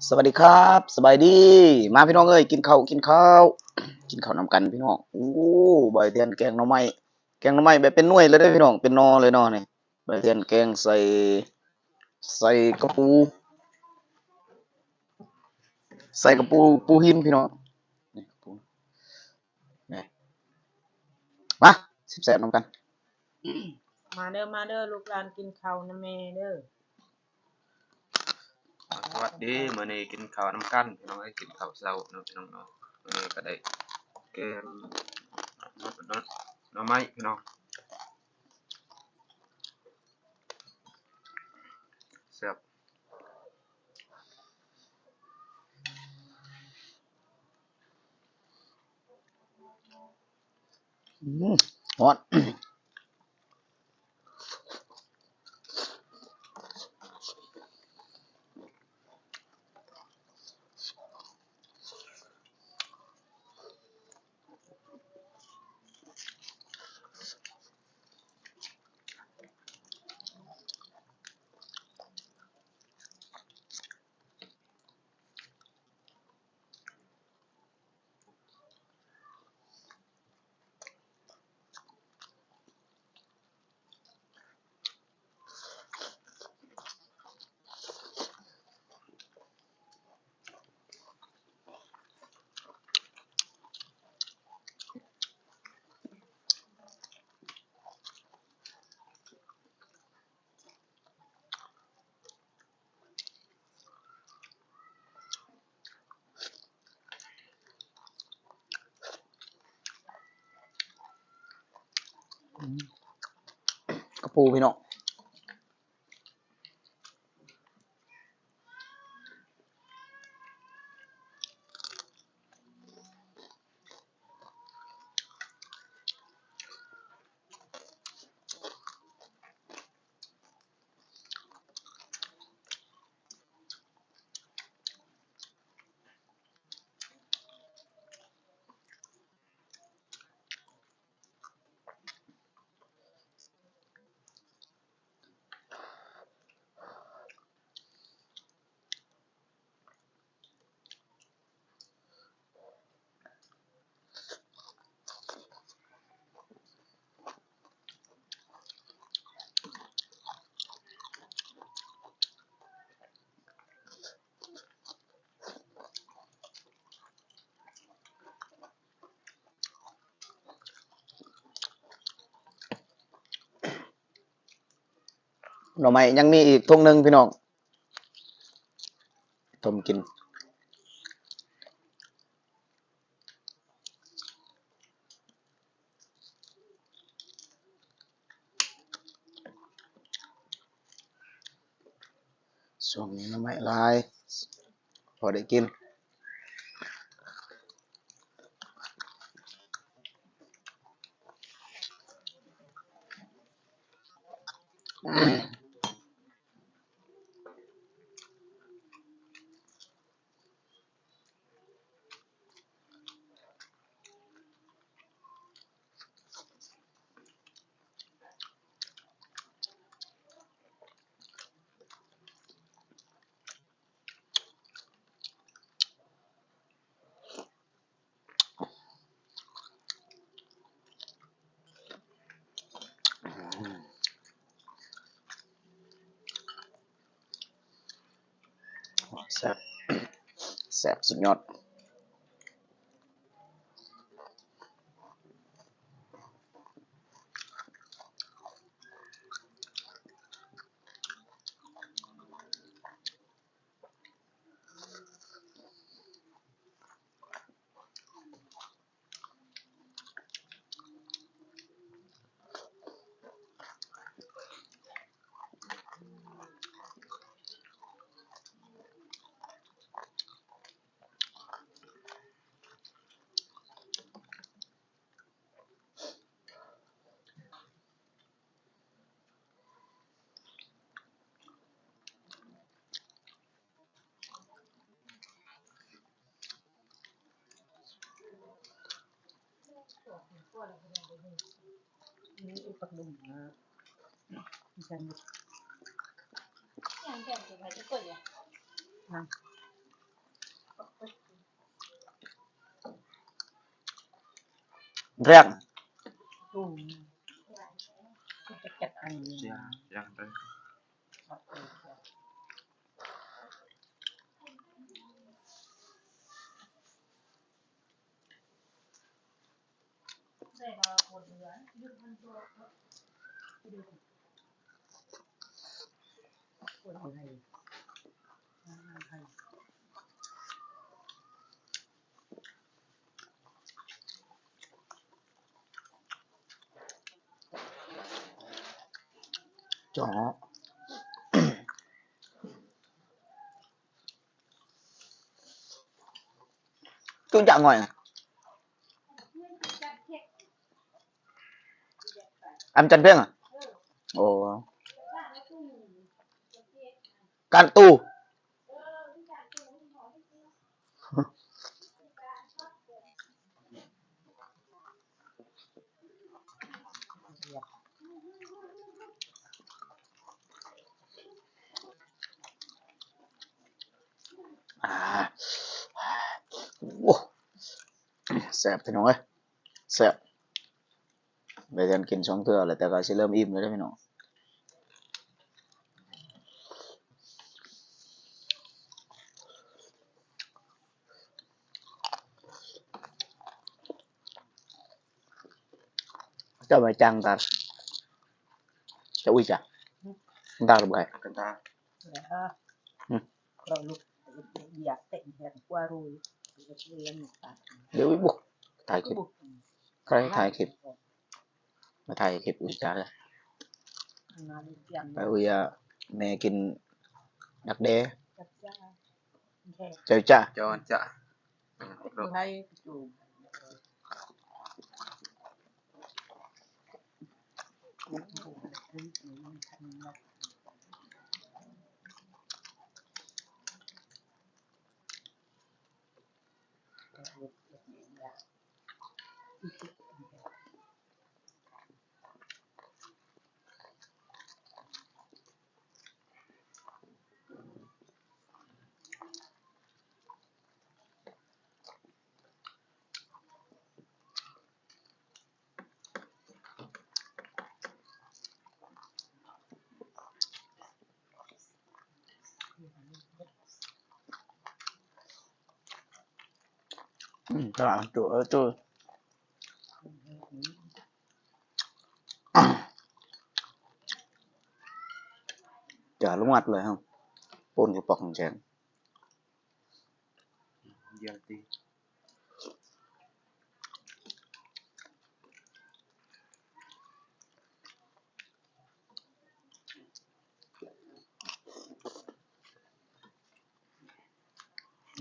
ສະບາຍດີຄັບ ສະບາຍດີ ມາພີ່ນ້ອງເອີຍ ກິນເຂົ້າ ກິນເຂົ້າ ກິນເຂົ້ານຳກັນພີ່ນ້ອງ. ໂອ້ ບ່າວທຽນແກງໜໍ່ໄມ້ ແກງໜໍ່ໄມ້ແບບເປັນໜ່ວຍເລີຍເດີພີ່ນ້ອງ ເປັນໜໍ່ເລີຍເນາະນີ້. ບ່າວທຽນແກງໃສ່ ໃສ່ກະປູ ໃສ່ກະປູ ປູຫີນພີ່ນ້ອງ ນີ້ກະປູ ນີ້ ມາແຊບໆນຳກັນ. ມາເດີ ມາເດີ ລູກຫຼານກິນເຂົ້ານຳແມ່ເດີ. ສະຫວັດດີ ມື້ນີ້ກິນເຂົ້ານຳກັນພີ່ນ້ອງເອີຍ ກິນເຂົ້າເຊົ້າເນາະພີ່ນ້ອງເນາະ. ມື້ນີ້ກະໄດ້ແກງໜໍ່ໄມ້ພີ່ນ້ອງ ແຊບ. ອືມ ຮ້ອນ. ອືມ ກະປູພີ່ນ້ອງ. ໜໍ່ໄມ້ຍັງມີອີກຖົງໜຶ່ງພີ່ນ້ອງ ຕົ້ມກິນ. ຊ່ວງນີ້ໜໍ່ໄມ້ຫຼາຍ ພໍໄດ້ກິນ. ແຊບ ແຊບສຸດຍອດ. ນີ້ອີກປັກດຸງນະ ອີກອັນນີ້ ຫຍັງແບ່ງເກັບໃຫ້ທຸກຄົນເລີຍ ອ່າ ແຊບ. ຈູຈາງຫອຍ ອຳຈັນເພັງ ໂອ້ ການຕູ້. ອາ ໂອ້ ແຊບພີ່ນ້ອງເອີຍ ແຊບ. ໄດ້ທັນກິນສອງເທື່ອແລ້ວ ແຕ່ກໍຊິເລີ່ມອີ່ມແລ້ວເດີພີ່ນ້ອງ. ເຈົ້າໄປຈ້າງຕາ ເຈົ້າ ອຸ້ຍຈ້າ ຕາບໍ່ໃຫ້ ກັນຕາ ອືມ ດຽວ ອຸ້ຍ ບໍ່ ຖ່າຍຄລິບ ໃຜຖ່າຍຄລິບອຸ້ຍຈ້າ ໄປອຸ້ຍ ແມ່ກິນດັກແດ້ ເຈົ້າ ເຈົ້າ ເຈົ້າ ເຈົ້າ. ອືມ ຕາ ໂຕ ເອີ ໂຕ ຈາລຸງວັດເລີຍເຮົາ ໂປນກະປອກແຈງ ຢ້ຽມຕິ.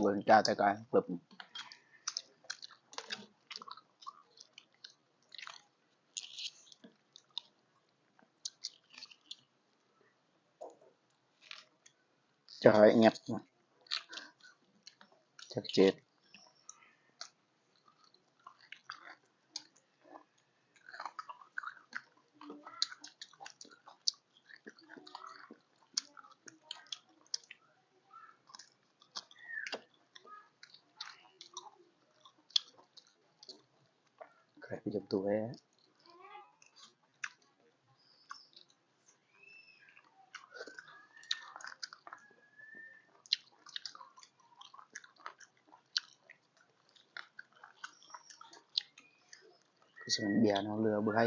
ເບິ່ງຈ້າແຕ່ກາຍເກີບ ຈະໃຫ້ແງບ ຈະເຈັບ. ໄຂ່ໄປຈັບໂຕແທ້. ຄືຊິແມ່ນເບຍເນາະ ເຫຼືອບໍ່ໄດ້.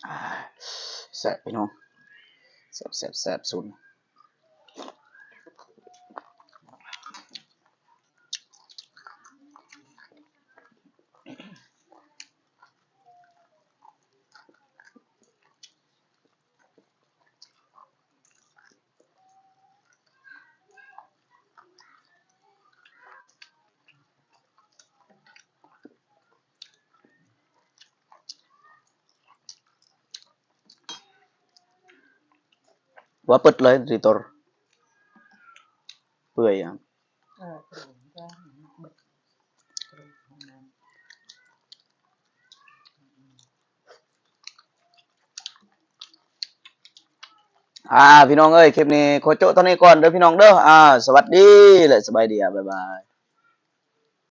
ອາ ແຊບພີ່ນ້ອງ ແຊບໆໆ ສູນ. ວ່າເປີດເລີຍ ຕິໂຕ. ປື່ອຍ. ອ່າ ພີ່ນ້ອງເອີຍ ຄລິບນີ້ຂໍໂຈະເທົ່ານີ້ກ່ອນເດີພີ່ນ້ອງເດີ. ອ່າ ສະຫວັດດີ ແລະ ສະບາຍດີ ອ່າ ບາຍບາຍ.